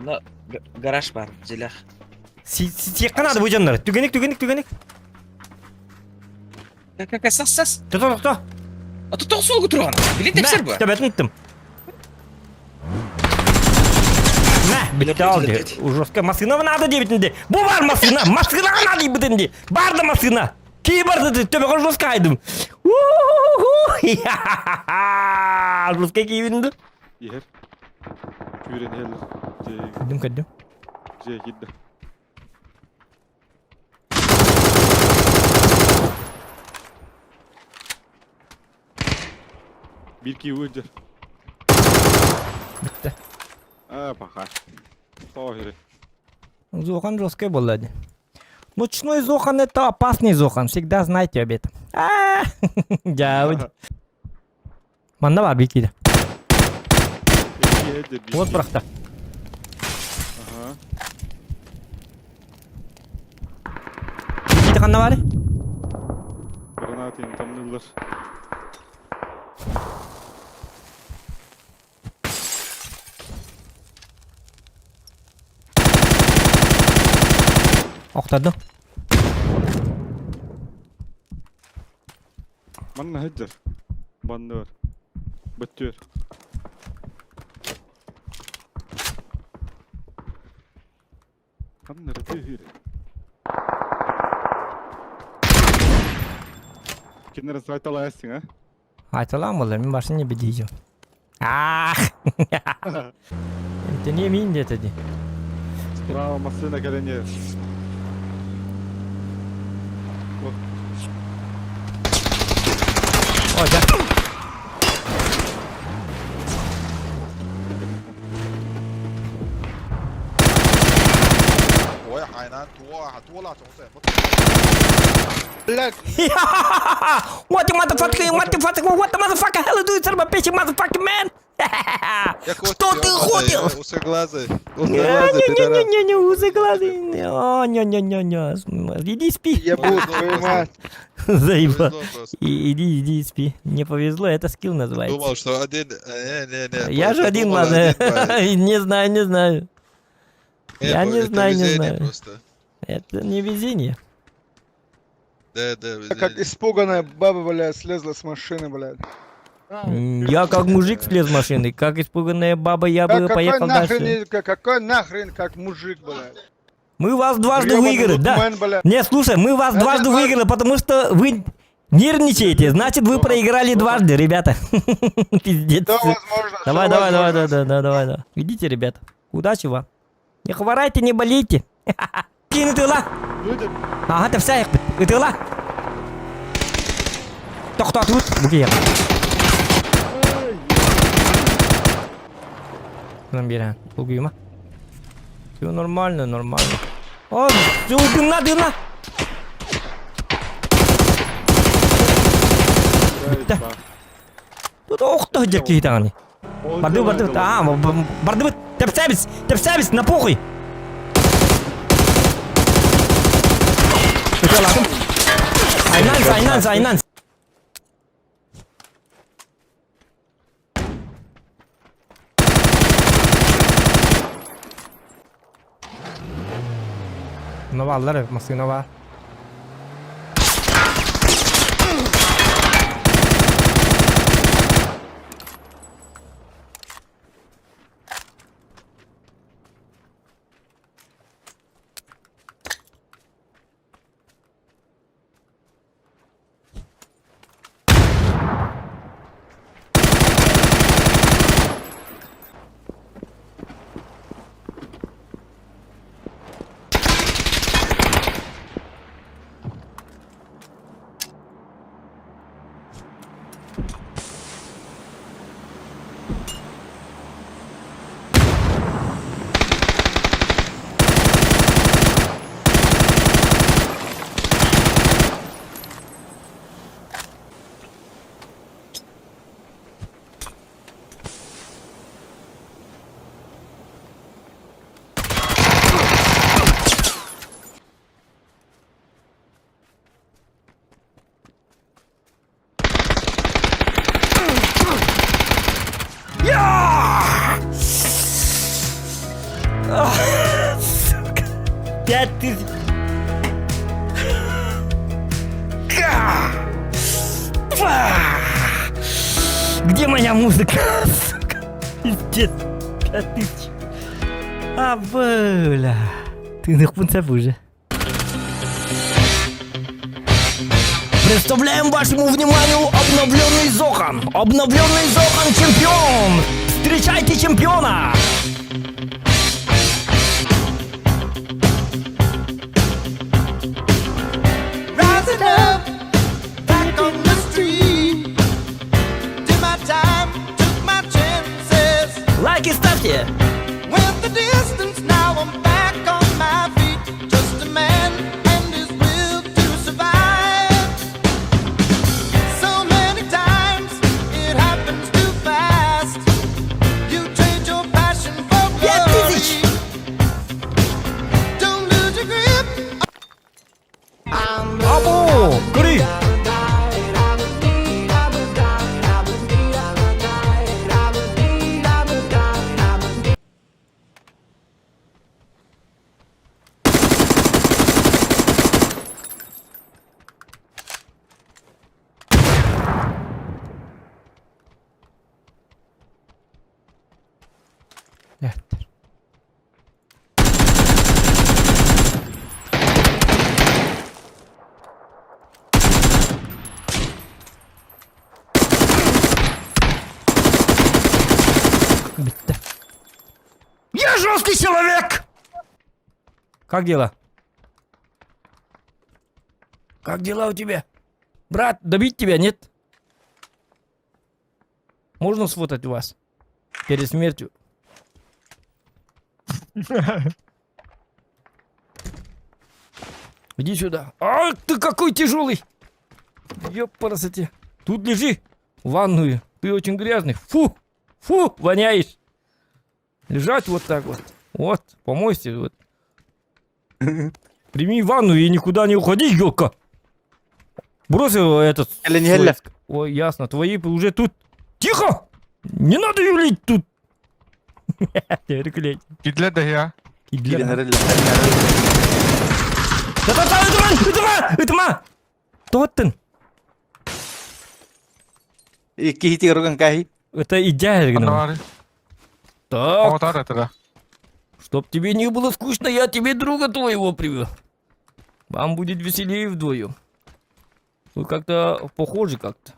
Онно гараж бар, дьиэлээх. Сиэххэ наада бу дьоннор. Түгэник, түгэник, түгэник. Как сас сас. Тото, тото. А тут тоҕус суолга тураҕын. Билин тэпсэр бу. Төбөтүн ыттым. Мә, бүттэ ал ди. Жестко машина надо диэбитин ди. Бу бар машина, машина надо диэбитин ди. Бар да машина. Кии барды төбөҕө жестко айдым. Жестко киибин ди. Иһэр. Күүрэн иһэллэр. Көрдүм, көрдүм. Дьиэ киирдэ. Биир киһи ыалдьар. Бүттэ. Аа, паха. Тоҕо иһэрий? Зохан жесткий буолла дии. Ночной Зохан это опасный Зохан, всегда знайте об этом. Аа, дьаабыт. Манна баар биир Вот бырахта. Ага. Биир ханна баар? Гранатын тамныллар. Охтордум. Манна сылдьар. Банныар. Бөттүөр. Ханна эрэ тыаһыыр. Кинилэр сайталаайсың, а? Айталаан буолла, мин барсын не бидиижим. Аах! Эмтэниэ миин диэтэ дии. Справа массыына кэлэн иһэр. О, дьэ. Блядь, What the motherfucker, what the fuck, what the motherfucker, hell do you son of a bitch, motherfucking man? Что ты ходил? Узкоглазый, узкоглазый, пидорас. Не-не-не-не, узкоглазый. О, не-не-не-не. Иди спи. Ебу твою мать. Заебал. Повезло просто. Иди, иди спи. Не повезло, это скилл называется. Думал, что один... Не-не-не. Я же просто один, думал, ладно. один бывает. Не знаю, не знаю. Не, Я не это знаю, не везение знаю. просто. Это не везение. Да, да, Как везение. испуганная баба, блядь, слезла с машины, блядь. Я как мужик слез с машины, как испуганная баба, я Да бы какой поехал нахрен, дальше. какой нахрен, как мужик, блядь. Мы вас дважды Грёбаный выиграли, да. лутмен, блядь. Не, слушай, мы вас Это дважды выиграли, потому что вы нервничаете, значит вы проиграли дважды, ребята. Пиздец. Да, возможно. Давай, всё давай, давай, возможно. давай, давай, давай, давай, давай. Идите, ребята. Удачи вам. Не хворайте, не болейте. Кин ытыла. Ага, тэпсэ ытыла. Тохтоотубут. Бу киһиэхэ. Нам биэрэн. Улгуйума. Все нормально, нормально. О, все, дымна, дымна. Бүттэ. Тут охто сылдьар киһи даҕаны. Бардыбыт, бардыбыт. Аа, бардыбыт. Тэпсэбис, тэпсэбис, на похуй. Ытыалаатым. Айнанс, айнанс, айнанс. Онно бааллар, массыына баар. 5000. Где моя музыка? Сука. Пиздец. 5000. А, бля. Тыыныхпын сөп уже. Представляем вашему вниманию обновленный Зохан. Обновленный Зохан чемпион. Встречайте чемпиона! Rising up, back on the street. Did my time, took my chances. Лайки ставьте! Went the distance, now I'm back on my feet. Just a man and his will to survive. So many times it happens too fast. You trade your passion for 5000! glory. Don't lose your grip. Або! Гори! Эттэр. Бүттэ. Я жесткий человек! Как дела? Как дела у тебя? Брат, добить тебя, нет? Можно сфотать вас? Перед смертью. Иди сюда. А, ты какой тяжелый! Ёпарасоте. Тут лежи. В ванную. Ты очень грязный. Фу! Фу! Воняешь. Лежать вот так вот. Вот, помойся. Вот. Прими ванну и никуда не уходи, елка. Бросил этот... Или не свой Ой, ясно, твои уже тут. Тихо! Не надо юлить тут. Теперь Кидле да я. Да-да-да, ытыма, ытыма, ытыма! Тоттен. Икки руган каһи. Это идеально. Аннары. Так, Отар это. чтоб тебе не было скучно, я тебе друга твоего привел. Вам будет веселее вдвоем. Вы как-то похожи как-то.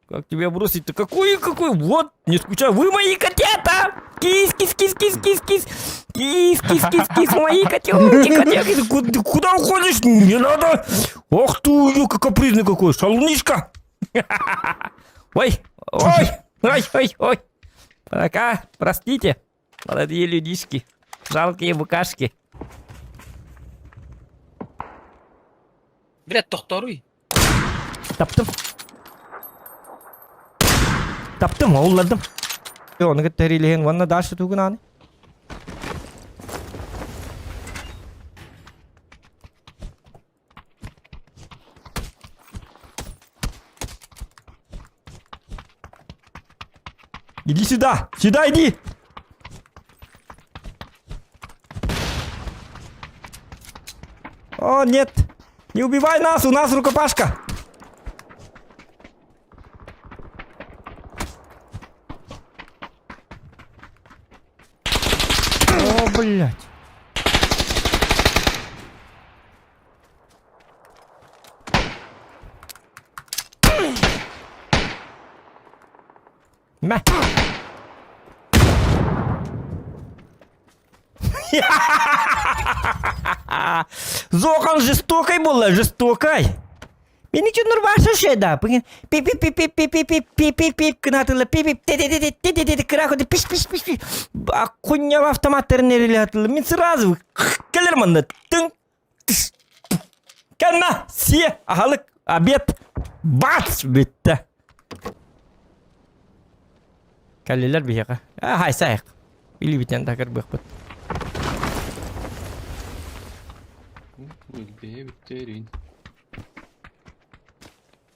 Как тебя бросить-то? Какой, какой? Вот, не скучай. Вы мои котята! Кис, кис, кис, кис, кис, кис. Кис, кис, кис, кис, мои котенки, котенки. Куда, куда уходишь? Не надо. Ох ты, ёлка капризный какой. Шалунишка. Ой, ой, ой, ой, ой. Пока, простите, молодые людишки. Жалкие букашки. Блядь, тохторуй. Таптым. Таптым, оулладым. Оны кытта ванна дальше тугунаны. Иди сюда! Сюда иди! О, нет! Не убивай нас! У нас рукопашка! О, блядь. Мә. Зохан жестокой была, жестокой. Мин үчүн нурбашы шеда. Пи пи пи пи пи пи пи пи пи пи кынатылы пи пи те те те те те те те кыра пиш пиш пиш пиш. А кунья автоматтарын нереле атылы. Мин сразу келер манна. Тың. Кәлмә, сие, аһалык, обед. Бац, битте. Кәлелер биһиэхэ. А, хайсайык. Или битен такыр быхпыт.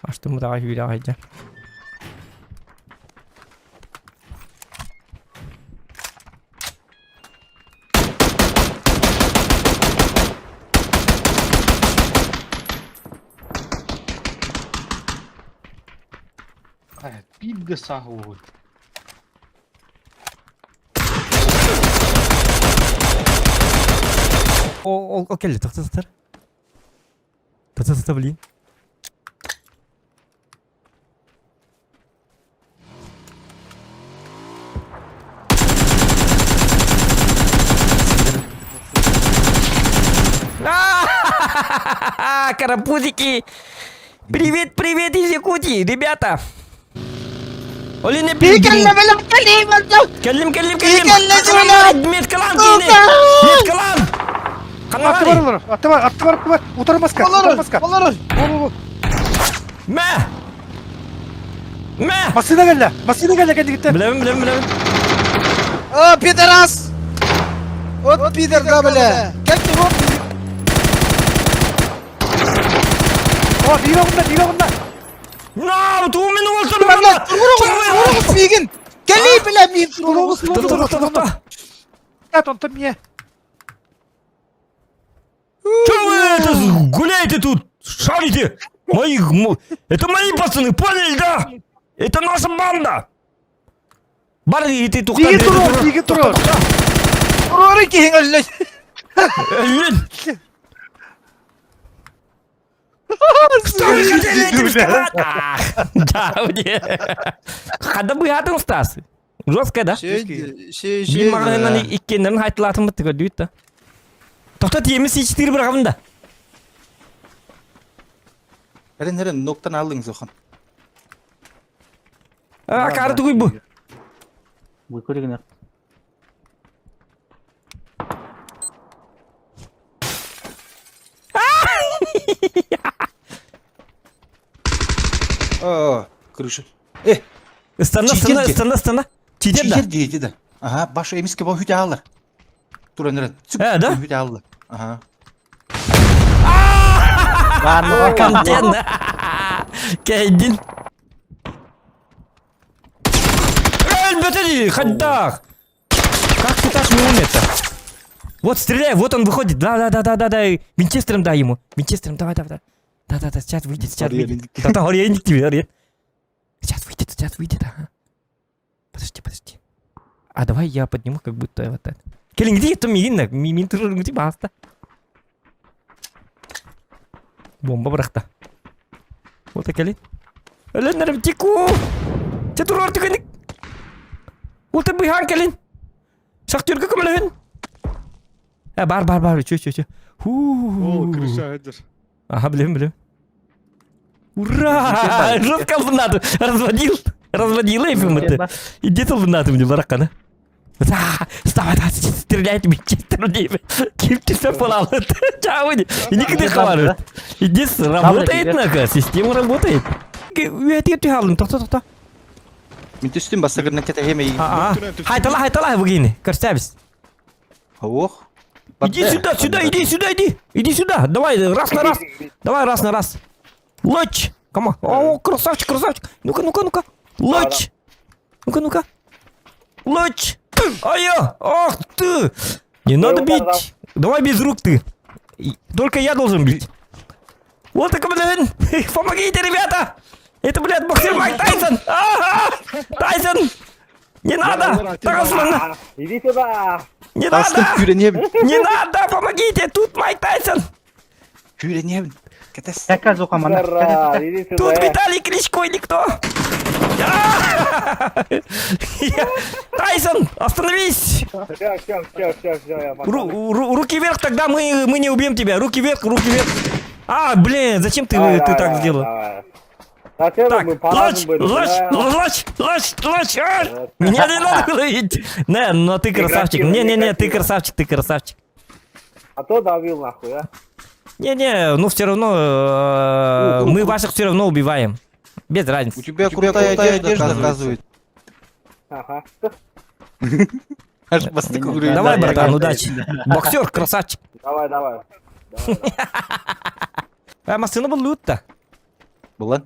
Аштым да hüyle haydi. Биир да саах уоҕуй. Ол ол кэллэ тохто сытар. Тохто сыта блин. Карапузики! Привет, привет из Якутии, ребята! Олина Кэллим, кэллим, кэллим! Меткалан киини! Меткалан! Атты бар олар, атты бар, атты бар, атты бар. Утары маска, утары маска. Мэ! Мэ! Массыына кэллэ, массыына кэллэ кэннигиттэн. Билэбин, билэбин, билэбин. О, пидорас! Вот пидор, да, бля! Как ты его? О, биир оҕунна, биир оҕунна. На, туу мин уолтар Бля, туругу миигин! Кэлии, бля, миин туругу! Тоқта, тоқта, тоқта. Онтон мие. Че вы это гуляете тут? Шарите! Моих... Это мои пацаны, поняли, да? Это наша банда! Бар и ты Биги турор, биги турор. Туроры киһиң өллө. Өллүн! Что вы хотели этим сказать? Ах, Да, мне. Хада быһаатын Стас. Жесткая, да? Биир маҕаһыынан иккиэннэрин хайтылаатым бытты көрдүбүт да. Тоқта тиэмис С4 быраҕабын да. Эрен эрен ноктан алың зохан. А, кары тугуй бу. О, крыша. Э, Ыстана, ыстана, ыстана, ыстана. Читер да. читер диэти да. Ага, баш эмиске бу хүтэ аллар. Туран эрен. Э, да? Хүтэ аллар. Ага. Контент. Кэйдин. Эй, ходах! Как ты так не умер-то? Вот стреляй, вот он выходит. Да, да, да, да, да, да. Винчестером дай ему. Винчестером, давай, давай, давай. Да, да, да, сейчас выйдет, сейчас выйдет. Да, да, горенник тебе, горит. Сейчас выйдет, сейчас выйдет, ага. Подожди, подожди. А давай я подниму, как будто вот так. Келин, где это мигин, мин турурун баста. Бомба бырахта. Вот кэлин. Өлөннөрүм тику. Те турар түгеник. Улта быһаан кэлин. Шахтерга көмөлөһүн. Э, бар, бар, бар, чө, чө, чө. О, крыша эдер. Ага, билем, билем. Ура! Жестко надо. Разводил. Разводил Эфим это. Иди тут надо мне баракана. Вставай, давай, стреляй тебе, Ким тебя полал? Чау, иди к хавару. Иди, работает нага, система работает. Үәтигер түһалын, тоқта, тоқта. Мин түстүм бастагырна кэтэһиэм Хайтала, хайтала, бугини, көрсәбіз. Ох. Иди сюда, сюда, иди сюда, иди. Иди сюда, давай, раз на раз. Давай, раз на раз. Лоч! Кама. О, красавчик, красавчик. Ну-ка, ну-ка, ну-ка. Лоч! Ну-ка, ну-ка. Лоч! Ай-я! Ах ты! Не надо бить! Давай без рук ты! Только я должен бить. Вот так, блин! Помогите, ребята! Это, блядь, боксер Майк Тайсон! Ага! Тайсон! Не надо! Тайсон! Иди сюда! Не надо! Не надо! Помогите! Тут Майк Тайсон! Тут Виталий Кличко или кто? Тайсон, остановись! Все, все, все, все, все, я Руки вверх, тогда мы, мы не убьем тебя. Руки вверх, руки вверх. А, блин, зачем ты, Давай, ты давай, так сделал? Давай. Зачем Так, мы лач, были, лач, лач, лач, лач, а! Меня не надо было видеть. Не, но ты красавчик. Не-не-не, ты красавчик, ты красавчик. А то давил нахуй, а? Не-не, ну все равно, мы ваших все равно убиваем. Без разницы. У тебя крутая одежда, оказывается. Ага. Давай, братан, удачи. Боксер, красавчик. Давай, давай. А машина был лут-то. Была?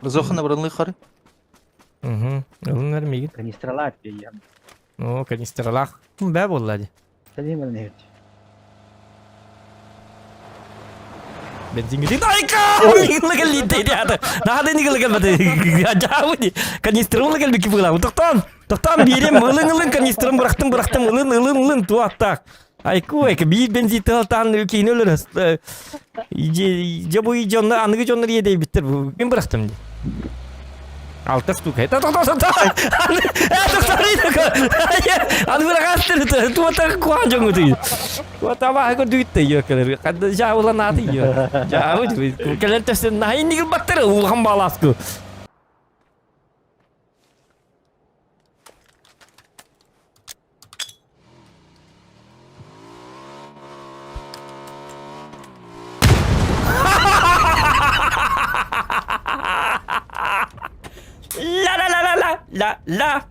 Разохана бранлы хары. Угу. Ылынар мигин. Канистралар я. О, канистралах. Бә булды. Бензингитин айка! Нигылы Наһада нигылы кэлбэт. Жаабы канистрым ылы кэлбикки быылаабы. Тохтоон! Тохтоон биэрим ылын ылын канистрым бырахтым бырахтым ылын ылын ылын туаттаах. Айку айка биир бензин тыалтаан киини өлөр. Дьэ бу дьоннор аныгы дьоннор иэдэйбиттэр. Мин бырахтым дии. Алта штука. Это Аны бырахастыр туота куан дьоҥу Туота баһы көрдүгүттэ йөккелер. Хадда жаабылан аты йө. Жаабы кэлэр төстөн наһын нигил баттар улахан баласку. La la la la la la la.